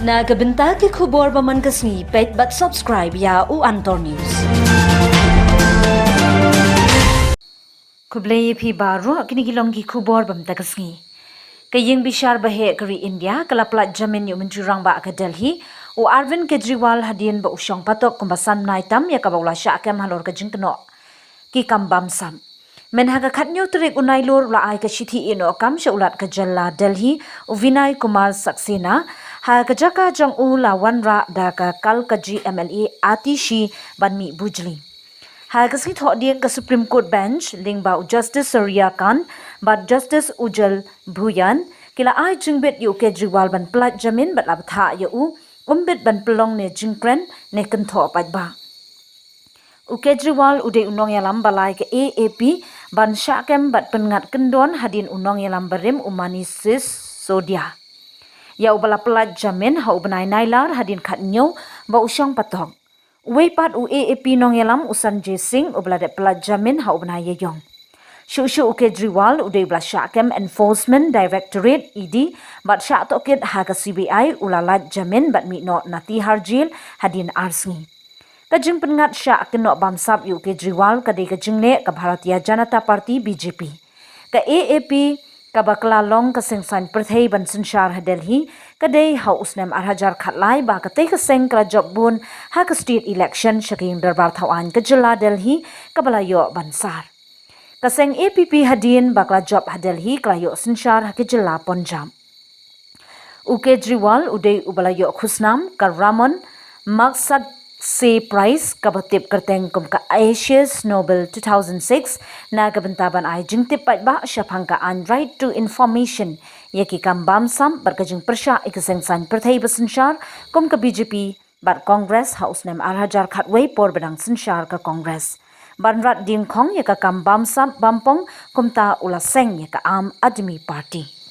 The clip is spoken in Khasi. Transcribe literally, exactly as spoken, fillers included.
Na ka bynta ki khubor ba man ka sngi, peit bad subscribe ïa u Antor News. Khublei ïa phi baroh, kine ki long ki khubor ba mynta ka sngi. Ka ïing bishar baheh ka ri India ka la pyllait jamin ïa u Myntri Rangbah ka Delhi, u Arvind Kejriwal, hadien ba u shong patok kumba san bnai tam ïa kaba u la shah kem halor ka jingkynnoh ki kam bamsap. Mynha ka khatñiew tarik u Nailur u la ai ka shithi ïehnoh kam sha u Lat ka jylla Delhi, u Vinay Kumar Saxena, ha ka jaka jong u la wanrah da ka Kalkaji M L A Atishi ban mih bujli. Ha ka sngi Thohdieng ka Supreme Court Bench lyngba u Justice Surya Kant bad Justice Ujjal Bhuyan ki la ai jingbit ïa u Kejriwal ban pyllait jamin bad la bthah ïa u, um bit ban pynlong ne jingkren ne kynthoh paidbah. U Kejriwal u dei u nongïalam ba lai ka A A P ban shah kem bad pynngat kyndon hadien u nongïalam barim u Manish Sisodia, ïa uba la pyllait jamin ha u bnai Nailar hadien khatñiew ba u shong patok. Uwei pat u A A P nongïalam u Sanjay Singh uba la dep pyllait jamin ha u bnai Ïaïong. Shuh shuh u Kejriwal u dei uba la shah kem Enforcement Directorate, E D, bad shah tohkit ha ka C B I u la lait jamin bad mih noh na Tihar Jail hadien ar sngi. Ka jingpynngat shah kynnoh bamsap ïa u Kejriwal ka dei ka jingleh ka Bharatiya Janata Party, B J P. Ka A A P kaba kylla long ka seng saiñ pyrthei ban synshar ha Delhi ka dei ha u snem ar hajar khatlai ba katei ka seng ka la jop bun ha ka state election sha ka ïing dorbar thaw aiñ ka jylla Delhi kaba la ïoh ban sar. Ka seng A P P hadien ba ka la jop ha Delhi ka la ïoh synshar ha ka jylla Punjab. U Kejriwal u dei uba la ïoh khusnam ka Ramon Magsaysay Prize kaba tip kyrteng kum ka Ashish Nobel two thousand six na ka bynta ban ai jingtip paidbah shaphang ka aiñ Right to Information ïa ki kam bamsap bad ka jingpyrshah ïa ka seng saiñ pyrthei ba synshar kum ka B J P bad Congress ha u snem ar hajar khatwei por ba dang synshar ka Congress. Ban rat diengkhong ïa ka kam bamsap bampong kumta u la seng ïa ka Aam Aadmi Party.